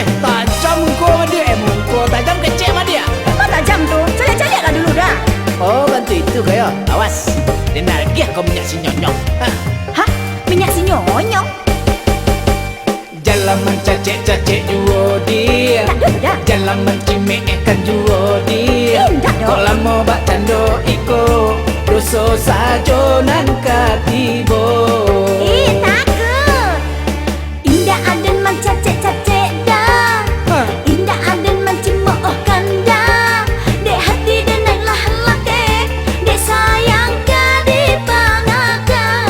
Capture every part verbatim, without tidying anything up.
Eh, tajam muko mah, Diak. Eh, muko tajam, kecek mah, Diak. Ma tajam tu? Caliak-caliaklah dulu, Da. Oh, bantu itu kayo. Awas, den agiah kau minyak si nyonyong. Hah? Hah? Minyak si nyonyong? Janlah mancacek-cacek juo, Diak. Indak doh, Da. Janlah mancimeehkan juo, Diak. Indak doh. Kok lamo bakcando iko, doso sajo nan ka tibo. Eh, takut. Indak aden mancacek-cacek, Da. Hah? Indak aden mancimohkan, Da. Dek hati den nan lah lakeh, dek sayang ka dipangakan.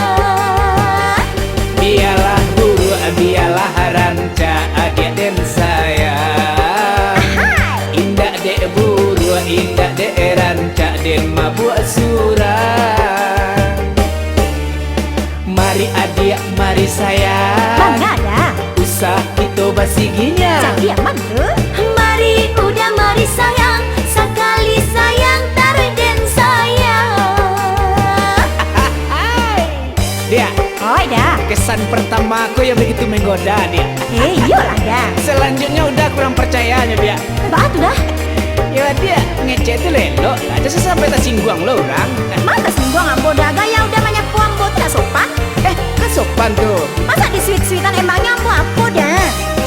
Bialah buruak, bialah rancak, adiak den sayang. Ahai. Indak dek buruak, indak dek rancak, den mabuak surang. Mari adiak, mari sayang. Mangga, Da. Usah kito basiginyang. Jadi aman tu. Mari uda, mari sayang, sakali sayang taruih den sayang. Diak. Oi, Da. Kesan pertama ko yang begitu menggoda, Diak. Eh, iyolah, Da. Selanjutnya uda kurang percayanyo, Diak. Baa tu, Da? Yo, Diak, ngecek tu elok, dak usah sampai tasingguang lo urang. Ma tasingguang ambo, Da? Gaya uda manyapu ambo tu dak sopan. Eh, kan sopan tu. Masa disuit-suitan, emangnya ambo apo, Da?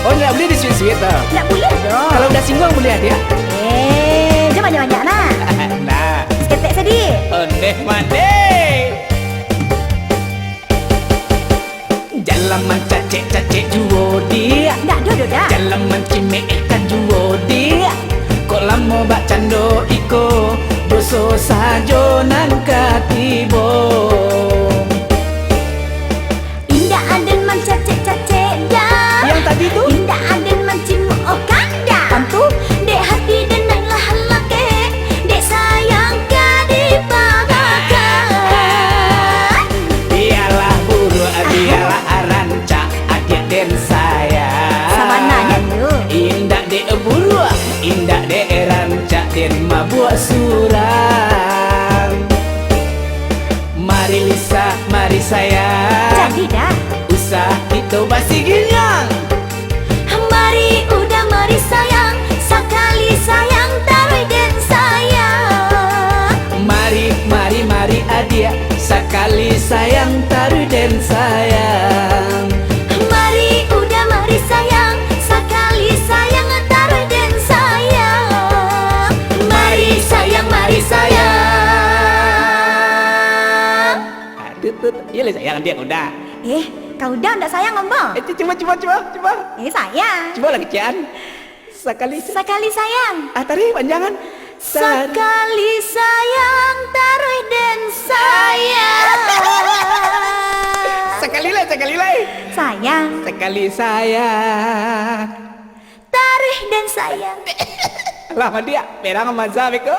Oh, ndak buliah disuit-suit tu? Ndak buliah doh. Kalau uda singguang buliah, Diak? Eh, jan banyak-banyak nah. Nah. Saketek sadih. Ondeh mandeh. Janlah mancacek-cacek juo, Diak. Ndak doh, doh, Da. Janlah mancimeehkan juo, Diak. Kok lamo bakcando iko, doso sajo nan ka tibo. Indak aden mancacek-cacek, Da. Yang tadi tu? Indak aden mancimohkan, Da. Antu? Dek hati den nan lah lakeh, dek sayang ka dipagakan. Bialah buruak, bialah rancak, adiak den sayang. Sabananyo tu. Indak dek buruak, indak dek rancak, den mabuak surang. Mari Lisa, mari sayang. Jadi, Da. Usah kito basiginyang. Mari uda, mari sayang, sakali sayang taruih den sayang. Mari, mari, mari adiak, sakali sayang taruih den sayang. Mari uda, mari sayang, sakali sayang taruih den sayang. Mari sayang, mari sayang. Ah, tu, tu, tu. Iyolah sayang, diak uda. Eh, ka uda ndak sayang, Ambo? Eh, cu-, cubo, cubo, cubo, cubo. Eh, sayang. Cubolah kecek an. Sakali sa- Sakali sayang. Ah, tarik panjangan. Sa- Sakali sayang, taruih den sayang. Sakali lai, sakali lai. Sayang. Sakali sayang. Taruih den sayang. Lah, mandiak, perang maza beko.